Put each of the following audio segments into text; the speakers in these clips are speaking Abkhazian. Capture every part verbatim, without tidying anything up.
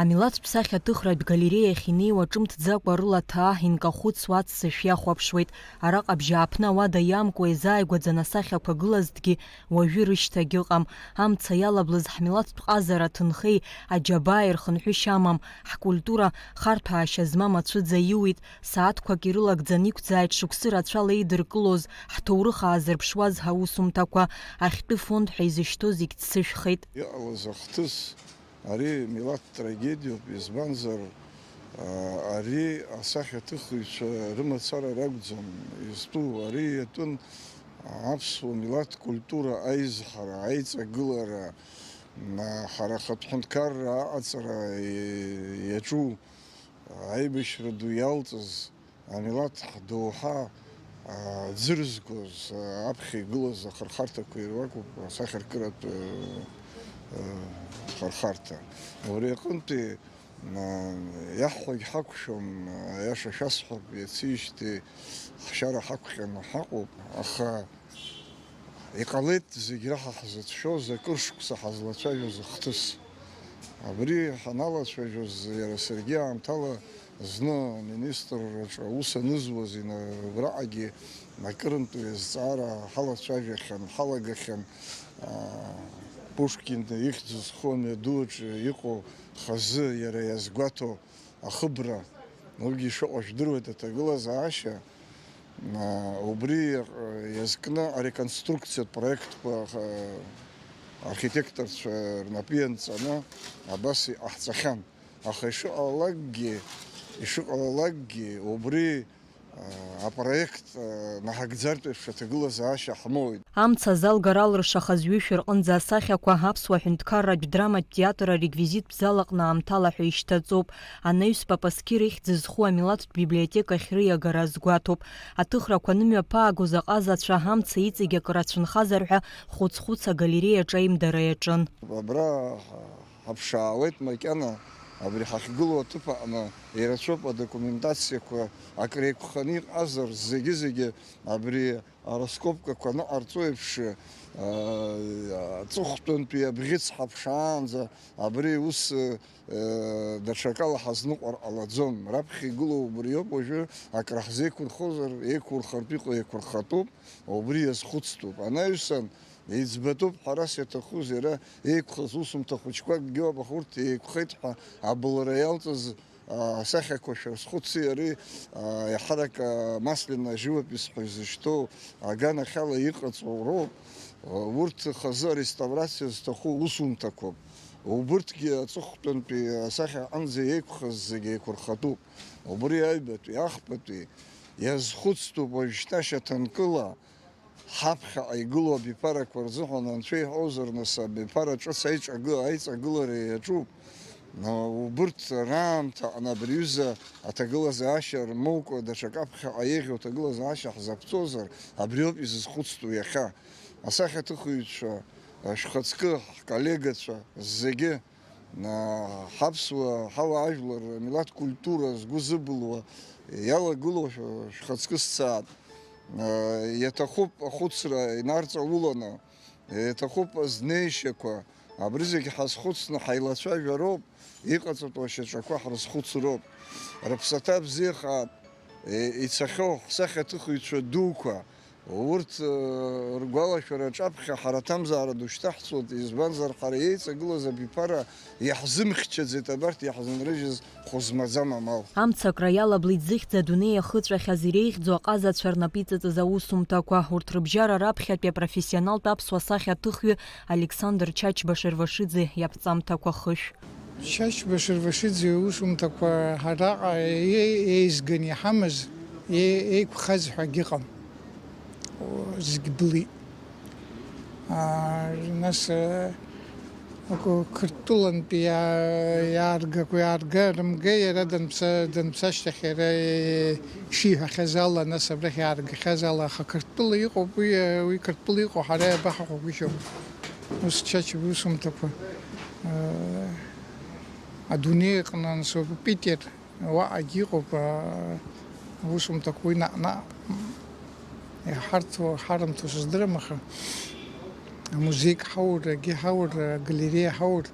Амилаҭтә сахьаҭыхратә галереиахь инеиуа ҿымҭӡакәа рыла ҭаа инкахәыцуа аццышә иахәаԥшуеит. Араҟа абжьааԥны ауада иамкуа иазааигәаӡаны асахьақәа гылазҭгьы уажәы рышьҭагь ыҟам. Амца иалаблыз ҳмилаҭтә ҟазара ҭынхеи аџьабааи рхынҳәышьа амам. Ҳкультура харҭәаашьа змам ацәыӡ аиуит. Сааҭқәак ирылагӡаны иқәӡааит шықәсы рацәала еидыркылоз, ҳҭоурых аазырԥшуаз ҳаусумҭақәа. Ахьтәы фонд ҳәа изышьҭоу зегь ццышәхеит. Иҟалаз ахҭыс, ари милаҭ трагедиоуп, избанзар, а, ари асахьаҭыхыҩцәа рымацара ракәӡам изтәу, ари иатәын аԥсуа милаҭ культура аизҳара, аиҵагылара, а, ҳара ахатә ҳәынҭқарра аҟаҵара иаҿу аибашьра ду иалҵыз, амилаҭ ҳдоуҳа, а, ӡырзгоз, а, аԥхьа игылаз ахырхарҭақәа ируакуп асахьаркыратә, а, а, хырхарҭа. Убри аҟынтәи, а, иаҳҳәогь ҳақәшәом, аиаша шәасҳәап, иацижьҭеи ҳшьара ҳақәҟьаны ҳаҟоуп, аха Иҟалеит зегь раҳа ҳзыцәшәоз, акыр шықәса ҳазлацәажәоз ахҭыс. Абри ҳаналацәажәоз, иара саргьы аамҭала зны аминистрраҿы аус анызуаз инабраҟагьы акырынтәи азҵаара ҳалацәажәахьан, ҳалагахьан, аа, Пушкин ихьӡ зху амҩаду аҿы иҟоу хазы иара иазгәаҭо ахыбра, уигьы ишыҟоу жәдыруеит аҭагылазаашьа, а, убри, а, иазкны ареконструкциатә проектқәа, а, архитекторцәа рнапы ианҵаны абас иҟаҳҵахьан. Аха ишыҟалалакгьы, ишыҟалалакгьы, убри апроект, а, наҳагӡартә еиԥш аҭагылазаашьа ҳмоуит. Амца азал гара алыршахаз ҩышәа рҟынӡа асахьақәа аԥсуа ҳәынҭқарратә драматә театр ареквизиттә зал аҟны аамҭала ҳәа ишьҭаҵоуп. Анаҩс Папасқьыр ихьӡ зху амилаҭтә библиотека ахьрыиагара азгәаҭоуп. Аҭыхрақәа анымҩаԥаагоз аҟазацәа амца иҵегь акыр ацәынхазар ҳәа хәыц-хәыц агалереиаҿы аимдара иаҿын. Абра ҳаԥшаауеит макьана, абри ҳахьгылоу аҭыԥ аҟны ирацәоуп адокументациақәа акреиқәханы иҟазар, зегьы-зегьы абри араскопкақәа аныҟарҵо еиԥш, аа, аҵыхәтәантәи абӷьыц ҳаԥшаанӡа абри ус, аа, даҽакала ҳазныҟәар ҟалаӡом. Раԥхьа игылоу убриоуп, уажәы акраҳзеиқәырхозар, еиқәурхартә иҟоу еиқәырхатәуп, убри иазхәыцтәуп. Анаҩсан, иӡбатәуп, ҳәарас иаҭахузеи, иара еиқәхаз усумҭа хәыҷқәакгьы ыҟоуп, аха урҭ еиқәхеит ҳәа абылра иалҵыз, аа, асахьақәа шәарсхәыци иареи, аа, еиҳарак, аа, Маслина аживопись ҳәа изышьҭоу аганахьала иҟаҵоу роуп. Урҭ хазы ареставрациа зҭаху усумҭақәоуп. Убырҭгьы аҵыхәтәантәи асахьа аҟынӡа еиқәхаз зегьы еиқәырхатәуп. Убри аҩбатәи, ахԥатәи иазхәыцтәуп уажәшьҭа шьаҭанкыла. Ҳаԥхьаҟа игылоу абиԥарақәа рзыҳәан анцәа иҳәозар, нас, абиԥара ҿыц аиҿагы-, аиҵагылара иаҿуп. Убырҭ раамҭа аҟны абри аҩыза аҭагылазаашьа рмоукәа, даҽак аԥхьаҟа еиӷьу аҭагылазаашьа ҳзаԥҵозар, абриоуп изызхәыцтәу иахьа. Асахьаҭыхыҩцәа, шәхаҵкы, ҳколлегацәа зегьы, ҳаԥсуа ҳауаажәлар, амилаҭ культура згәы зыбылуа иалагылоу шәхаҵкы сцаат. Иаҭахуп ахәыцра инарҵауланы, иаҭахуп азнеишьақәа. Абри зегь ҳазхәыцны ҳаилацәажәароуп, иҟаҵатәу ашьаҿақәа ҳрызхәыцроуп. Рыԥсаҭа бзиахааит, ицахьоу ҳсахьаҭыхыҩцәа дуқәа, Урҭ, э, ргәалашәара аҿаԥхьа ҳара аҭамзаара ду шьҭаҳҵоит, избанзар, ҳара иеиҵагылаз абиԥара иаҳзымхьчаӡеит, абарҭ иаҳзынрыжьыз хәы змаӡам амал. Амцакра иалаблит зыхьӡ адунеи иахыҵәахьаз иреиӷьӡоу аҟазацәа рнапы иҵыҵыз аусумҭақәа. Урҭ рыбжьара раԥхьатәи апрофессионалтә аԥсуа сахьаҭыхҩы Александр Чачба-Шервашиӡе иаԥҵамҭақәа хышә. Чачба-Шервашиӡе иусумҭақәа ҳараҟа еи-, еизганы иҳамаз, еи-, еиқәхаз ҳәа агьыҟам. Зегь былит. Аа, нас, э, Қырҭтәылантәи иа-, иааргақәа, иаарга-, рымга иара данԥса-, данԥсашьҭахь иара, э, ишиҳәахьаз ала, нас абрахь иааргахьаз ала, аха Қырҭтәыла иҟоуп, уи, э, уи Қырҭтәыла иҟоу ҳара иабаҳахәагәышьом. Ус Чачба иусумҭақәа, э, адунеи аҟны анцәа Питер, уаҟагь иҟоуп, аа, аусумҭақәа уи наҟ-наҟ иҳарҭо, ҳарымҭо сыздырам, аха амузеик ҳаур, агьи ҳаур, агалереиа ҳаур,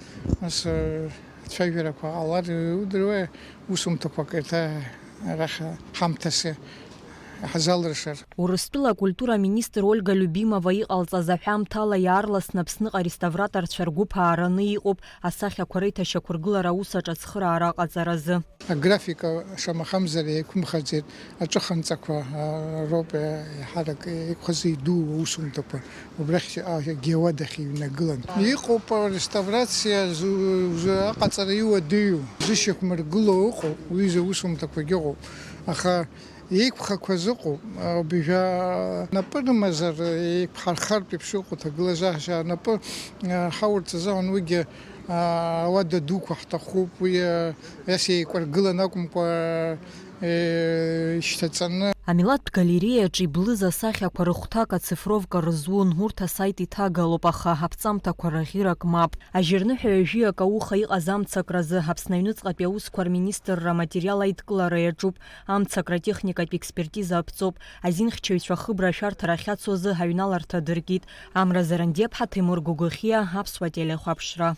нас, аа, Цәажәарақәа ҟалар, удыруеи, усумҭақәак еиҭа арахь ҳамҭас ҳазалыршар. Урыстәыла акультура аминистр Ольга Любимова иҟалҵаз аҳәамҭала иаарласны Аԥсныҟа реставраторцәа ргәыԥ аараны иҟоуп асахьақәа реиҭашьақәыргылара аус аҿы ацхыраара аҟаҵаразы. Аграфика шамахамзар еиқәымхаӡеит, аҿыханҵақәа, а, роуп, а, еиҳарак еиқәхазы идуу аусумҭақәа, убрахь, а, агьиуа дахьыҩнагылан. Иҟоуп ареставрациа зу-, зу-, аҟаҵара иуадаҩу, зышьақәмыргыло ыҟоуп, уи изы аусумҭақәагьы ыҟоуп. Аха еиқәхақәаз ыҟоуп, а, убжьа напы рымазар еиқәҳархартә еиԥш ыҟоуп, ҭагылазаашьа напы, а, ҳаурц азыҳәан уигьы, а, ауада дуқәа ҳҭахуп, уи, а, Ес еикәыргылан акәымкәа, э, ишьҭаҵаны. Амилаҭтә галереиаҿы иблыз асахьақәа рыхәҭак ацифровка рызун, урҭ асайт иҭагалоуп, аха аԥҵамҭақәа раӷьырак мап. Ажьырныҳәа ҩажәиак ауха иҟаз амцакразы Аԥсны аҩныҵҟатәи аусқәа рминистрра аматериал аидкылара иаҿуп, амцакра техникатә експертиза аԥҵоуп, азинхьчаҩцәа ахыбра ашәарҭара ахьацу азы аҩналарҭа дыркит. Амра Зарандиаԥҳа, Ҭемур Гогохиа, Аԥсуа телехәаԥшра.